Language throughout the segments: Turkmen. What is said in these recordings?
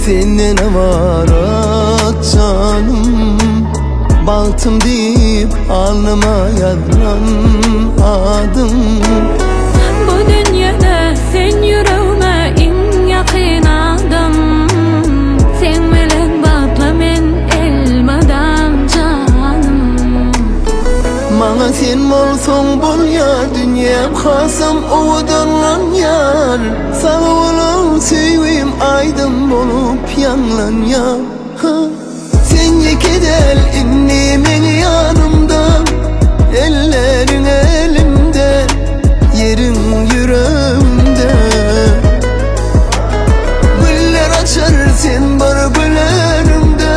Senden ybarat janym Bagtym diýip alnyma ýazylan adym. Bu dünýede sen ýüregime iň ýakyn adam Seň bilen bagtly men elmydam janym. Maňa sen bolsaň bolýar dünýäm hasam owadanlanýar Sag boluň söýgim aýdym bolup ýaňlanýar Ha sen ýeke däl indi meň ýanymda Elleriň elimde ýeriň ýüregimde Güller açar sen bir güleniňde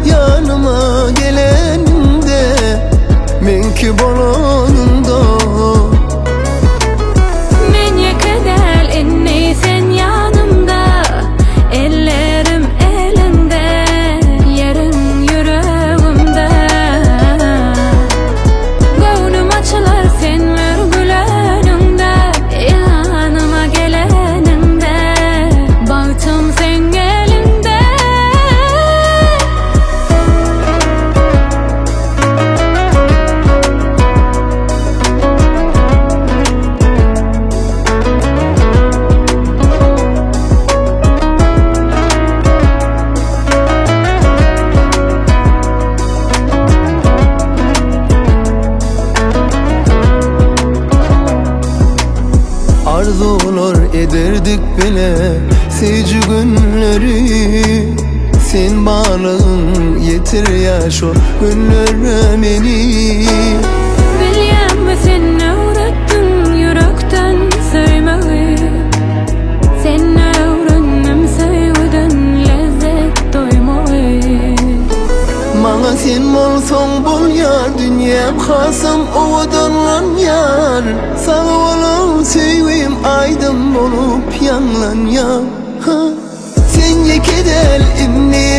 Ýanyma geleniňde Meňki bolanyňda. Men ýeke däl indi sen ýanymda Ellerim eliňde ýeriň ýüregimde Göwnüm açylar sen bir güleniňde Ýanyma geleniňde Bagtym seň eliňde. Arzuwlar ederdik bile süýji günleri Sen barlygyň ýetirýär şol günlere meni. Bilýäňmi sen öwretdiň ýürekden söýmegi Sen öwrendim söýgüden lezzet duýmagy. Maňa sen bolsaň bolýar dünýäm hasam owadanlanýar Sag boluň söýgim aýdym bolup ýaňlanýar Ha sen ýeke däl indi.